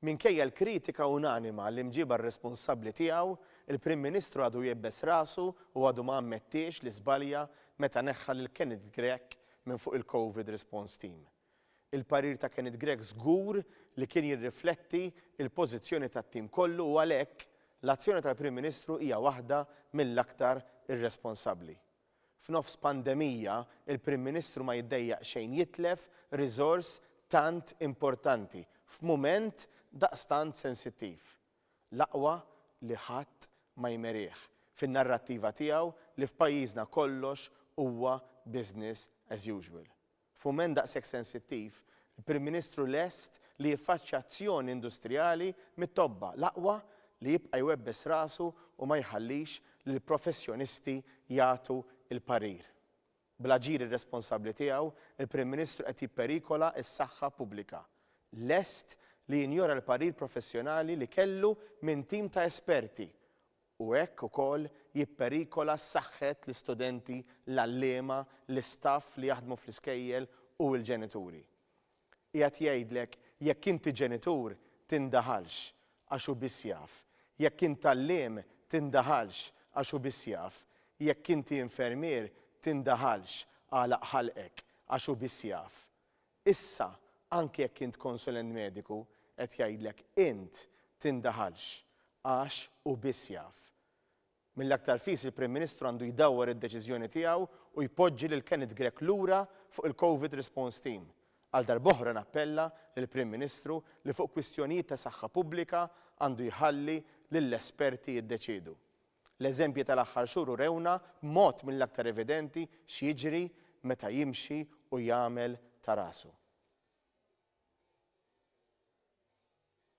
Minkejja l-kritika unanima għall-imġiba rresponsabbli tiegħu, il-Prim Ministru għadu jiebbes rasu u għadu ma ammettiex li żbalja meta neħħa lil Kenneth Grech minn fuq il-Covid Response Team. Il-parir ta' Kenneth Grech żgur li kien jirrifletti l-pożizzjoni tat-tim kollu u għalhekk, l-azzjoni tal-Prim Ministru hija waħda mill-aktar irresponsabbli. F'nofs pandemija, il-Prim Ministru ma jiddejjaq xejn jitlef riżors tant importanti f'mument daqstant sensittiv. L-aqwa li ħadd ma jmerih fin-narrattiva tiegħu li f'pajjiżna kollox huwa business as usual. F'mument daqshekk sensittiv, il-Prim Ministru lest li jiffaċċja azzjoni industrijali mit-tobba, l-aqwa li jibqa' jwebbes rasu u ma jħallix lill-professjonisti jagħtu l-parir. Bl-aġir irresponsabbli tiegħu, il-Prim Ministru qed jipperikola s-saħħa pubblika. Lest li jinjora l-parir professjonali li kellu minn tim ta' esperti u hekk ukoll jipperikola saħħet l-istudenti, l-għalliema, l-istaff li jaħdmu fl-iskejjel u l-ġenituri. Qiegħed jgħidlek jekk inti ġenitur tindaħalx għax hu biss jaf, jekk int għalliem tindaħalx għax hu biss jaf, jekk inti infermier tindaħalx agħlaq ħalqek għax hu biss jaf. Issa, anki jekk int konsulent mediku, qed jgħidlek int tindaħalx għax hu biss jaf. Mill-aktar fis il-Prim Ministru għandu jdawwar id-deċiżjoni tiegħu u jpoġġi lil Kenneth Grech lura fuq il-Covid Response Team. Għal darb'oħra nappella lill-Prim Ministru li fuq kwistjonijiet ta' saħħa pubblika għandu jħalli lill-esperti jiddeċiedu. L-eżempji tal-aħħar xhur urewna b'mod mill-aktar evidenti x'jiġri meta jimxi u jagħmel ta' rasu.